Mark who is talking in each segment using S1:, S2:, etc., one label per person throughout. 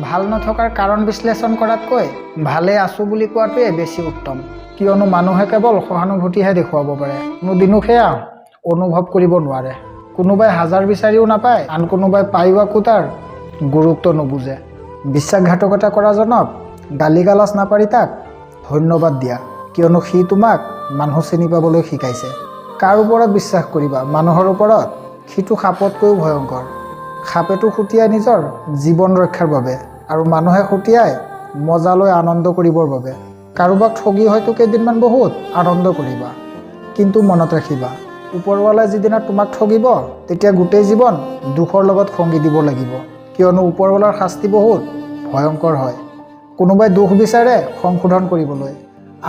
S1: ভাল নথকাৰ কাৰণ বিশ্লেষণ কৰাতকৈ ভালে আছোঁ বুলি কোৱাটোৱে বেছি উত্তম, কিয়নো মানুহে কেৱল সহানুভূতিহে দেখুৱাব পাৰে, কোনোদিনো সেয়া অনুভৱ কৰিব নোৱাৰে। কোনোবাই হাজাৰ বিচাৰিও নাপায়, আন কোনোবাই পায়ো আকৌ তাৰ গুৰুত্ব নুবুজে। বিশ্বাসঘাতকতা কৰাজনক গালি গালাজ নাপাৰি তাক ধন্যবাদ দিয়া, কিয়নো সি তোমাক মানুহ চিনি পাবলৈ শিকাইছে। কাৰ ওপৰত বিশ্বাস কৰিবা? মানুহৰ ওপৰত? সিটো সাপতকৈও ভয়ংকৰ। সাপেটো খুটিয়াই নিজৰ জীৱন ৰক্ষাৰ বাবে আৰু মানুহে খুটিয়াই মজা লৈ আনন্দ কৰিবৰ বাবে। কাৰোবাক ঠগি হয়তো কেইদিনমান বহুত আনন্দ কৰিবা, কিন্তু মনত ৰাখিবা, ওপৰৱালাই যিদিনা তোমাক ঠগিব, তেতিয়া গোটেই জীৱন দুখৰ লগত সংগী দিব লাগিব, কিয়নো ওপৰৱালাৰ শাস্তি বহুত ভয়ংকৰ হয়। কোনোবাই দোষ বিচাৰে সংশোধন কৰিবলৈ,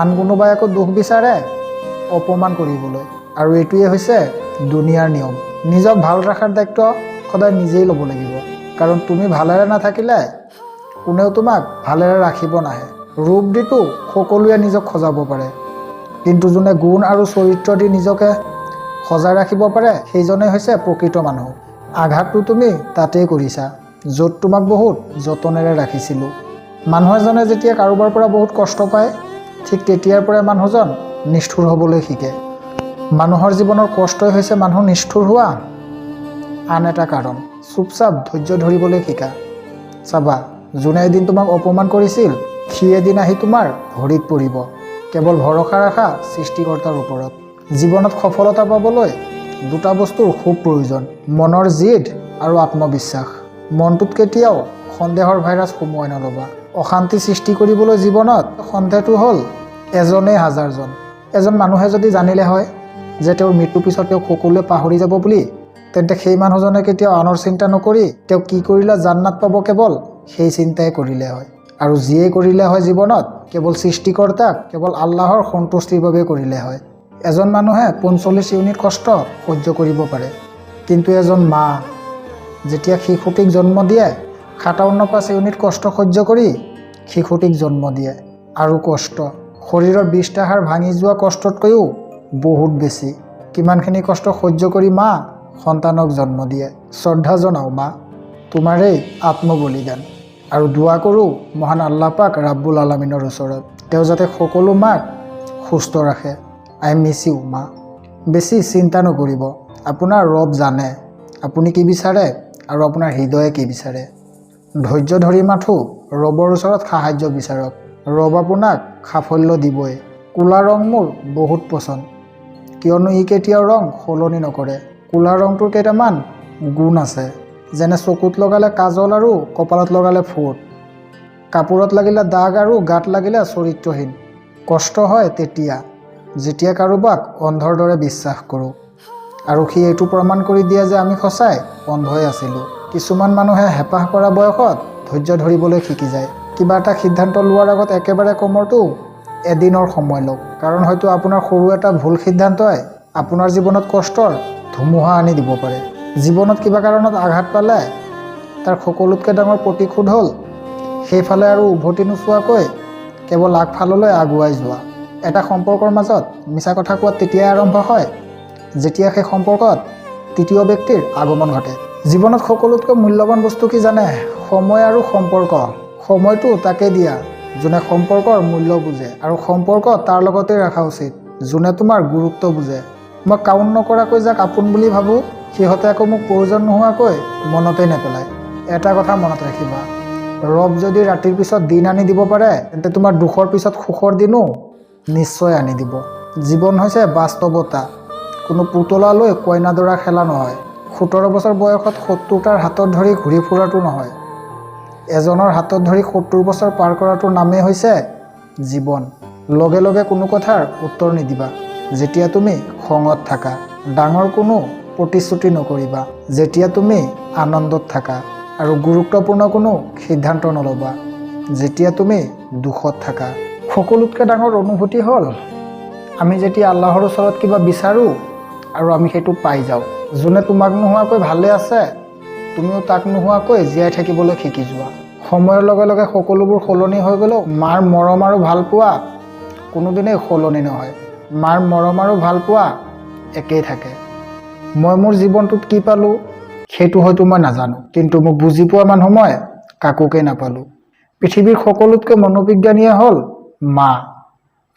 S1: আন কোনোবাই আকৌ দোষ বিচাৰে অপমান কৰিবলৈ। আৰু এইটোৱে হৈছে দুনিয়াৰ নিয়ম। নিজক ভাল ৰখাৰ দায়িত্ব সদায় নিজেই ল'ব লাগিব, কাৰণ তুমি ভালেৰে নাথাকিলে কোনেও তোমাক ভালেৰে ৰাখিব নাহে। ৰূপ দিতো সকলোৱে নিজক সজাব পাৰে, কিন্তু যোনে গুণ আৰু চৰিত্ৰ দি নিজকে সজাই ৰাখিব পাৰে, সেইজনেই হৈছে প্ৰকৃত মানুহ। আঘাতটো তুমি তাতেই কৰিছা য'ত তোমাক বহুত যতনেৰে ৰাখিছিলোঁ। মানুহ এজনে যেতিয়া কাৰোবাৰ পৰা বহুত কষ্ট পায়, ঠিক তেতিয়াৰ পৰাই মানুহজন নিষ্ঠুৰ হ'বলৈ শিকে। মানুহৰ জীৱনৰ কষ্টই হৈছে মানুহ নিষ্ঠুৰ হোৱা আন এটা কাৰণ। চুপচাপ ধৈৰ্য ধৰিবলৈ শিকা। চাবা, যোনে এদিন তোমাক অপমান কৰিছিল, সি এদিন আহি তোমাৰ ভৰিত পৰিব। কেৱল ভৰসা ৰাখা সৃষ্টিকৰ্তাৰ ওপৰত। জীৱনত সফলতা পাবলৈ দুটা বস্তুৰ খুব প্ৰয়োজন, মনৰ জিদ আৰু আত্মবিশ্বাস। মনটোত কেতিয়াও সন্দেহৰ ভাইৰাছ সুমুৱাই নল'বা। অশান্তি সৃষ্টি কৰিবলৈ জীৱনত সন্দেহটো হ'ল এজনেই হাজাৰজন। এজন মানুহে যদি জানিলে হয় যে তেওঁৰ মৃত্যুৰ পিছত তেওঁক সকলোৱে পাহৰি যাব বুলি, তেন্তে সেই মানুহজনে কেতিয়াও আনৰ চিন্তা নকৰি তেওঁ কি কৰিলে জান্নাত পাব, কেৱল সেই চিন্তাই কৰিলে হয়। আৰু যিয়ে কৰিলে হয় জীৱনত, কেৱল সৃষ্টিকৰ্তাক, কেৱল আল্লাহৰ সন্তুষ্টিৰ বাবে কৰিলে হয়। এজন মানুহে 45 ইউনিট কষ্ট সহ্য কৰিব পাৰে, কিন্তু এজন মা যেতিয়া শিশুটিক জন্ম দিয়ে, 57.5 ইউনিট কষ্ট সহ্য কৰি শিশুটিক জন্ম দিয়ে। আৰু কষ্ট শৰীৰৰ 20টা হাড় ভাঙি যোৱা কষ্টতকৈও বহুত বেছি। কিমানখিনি কষ্ট সহ্য কৰি মা সন্তানক জন্ম দিয়ে! শ্ৰদ্ধা জনাওঁ মা, তোমাৰেই আত্মবলিদান। আৰু দোৱা কৰোঁ মহান আল্লাহ পাক ৰাব্বুল আলমিনৰ ওচৰত, তেওঁ যাতে সকলো মাক সুস্থ ৰাখে। I miss you মা। বেছি চিন্তা নকৰিব। আপোনাৰ ৰব জানে আপুনি কি বিচাৰে আৰু আপোনাৰ হৃদয়ে কি বিচাৰে। ধৈৰ্য ধৰি মাথো ৰবৰ ওচৰত সাহাৰ্য বিচাৰক, ৰব আপোনাক সাফল্য দিবই। ক'লা ৰং মোৰ বহুত পচন্দ, কিয়নো ই কেতিয়াও ৰং সলনি নকৰে। ক'লা ৰংটোৰ কেইটামান গুণ আছে, যেনে চকুত লগালে কাজল আৰু কপালত লগালে ফোঁট, কাপোৰত লাগিলে দাগ আৰু গাত লাগিলে চৰিত্ৰহীন। কষ্ট হয় তেতিয়া, যেতিয়া কাৰোবাক অন্ধৰ দৰে বিশ্বাস কৰোঁ আৰু সি এইটো প্ৰমাণ কৰি দিয়ে যে আমি সঁচাই অন্ধই আছিলোঁ। কিছুমান মানুহে হেঁপাহ কৰা বয়সত ধৈৰ্য ধৰিবলৈ শিকি যায়। কিবা এটা সিদ্ধান্ত লোৱাৰ আগত একেবাৰে কমৰটো এদিনৰ সময় লওক, কাৰণ হয়তো আপোনাৰ সৰু এটা ভুল সিদ্ধান্তই আপোনাৰ জীৱনত কষ্টৰ ধুমুহা আনি দিব পাৰে। জীৱনত কিবা কাৰণত আঘাত পালে তাৰ সকলোতকৈ ডাঙৰ প্ৰতিশোধ হ'ল সেইফালে আৰু উভতি নোচোৱাকৈ কেৱল আগফাললৈ আগুৱাই যোৱা। এটা সম্পৰ্কৰ মাজত মিছা কথা কোৱাত তেতিয়াই আৰম্ভ হয়, যেতিয়া সেই সম্পৰ্কত তৃতীয় ব্যক্তিৰ আগমন ঘটে। জীৱনত সকলোতকৈ মূল্যৱান বস্তু কি জানে? সময় আৰু সম্পৰ্ক। সময়টো তাকে দিয়া যোনে সম্পৰ্কৰ মূল্য বুজে, আৰু সম্পৰ্ক তাৰ লগতে ৰখা উচিত যোনে তোমাৰ গুৰুত্ব বুজে। মই কাউণ্ট নকৰাকৈ যাক আপোন বুলি ভাবোঁ, সিহঁতে আকৌ মোক প্ৰয়োজন নোহোৱাকৈ মনতে নেপেলায়। এটা কথা মনত ৰাখিবা, ৰব যদি ৰাতিৰ পিছত দিন আনি দিব পাৰে, তেন্তে তোমাৰ দুখৰ পিছত সুখৰ দিনো নিশ্চয় আনি দিব। জীৱন হৈছে বাস্তৱতা, কোনো পুতলা লৈ কইনা দৰা খেলা নহয়। 17 বছৰ বয়সত 70টাৰ হাতত ধৰি ঘূৰি ফুৰাটো নহয়, এজনৰ হাতত ধৰি 70 বছৰ পাৰ কৰাটোৰ নামেই হৈছে জীৱন। লগে লগে কোনো কথাৰ উত্তৰ নিদিবা যেতিয়া তুমি খঙত থাকা। ডাঙৰ কোনো প্ৰতিশ্ৰুতি নকৰিবা যেতিয়া তুমি আনন্দত থাকা, আৰু গুৰুত্বপূৰ্ণ কোনো সিদ্ধান্ত নল'বা যেতিয়া তুমি দুখত থাকা। সকলোতকৈ ডাঙৰ অনুভূতি হ'ল আমি যেতিয়া আল্লাহৰ ওচৰত কিবা বিচাৰোঁ আৰু আমি সেইটো পাই যাওঁ। যোনে তোমাক নোহোৱাকৈ ভালে আছে, তুমিও তাক নোহোৱাকৈ জীয়াই থাকিবলৈ শিকি যোৱা। সময়ৰ লগে লগে সকলোবোৰ সলনি হৈ গ'লেও মাৰ মৰম আৰু ভালপোৱা কোনোদিনেই সলনি নহয়। মাৰ মৰম আৰু ভালপোৱা একেই থাকে। মই মোৰ জীৱনটোত কি পালোঁ, সেইটো হয়তো মই নাজানো, কিন্তু মোক বুজি পোৱা মানুহ মই কাকোকেই নাপালোঁ। পৃথিৱীৰ সকলোতকৈ মনোবিজ্ঞানীয়ে হ'ল মা,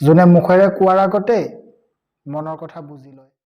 S1: যোনে মুখেৰে কোৱাৰ আগতেই মনৰ কথা বুজি লয়।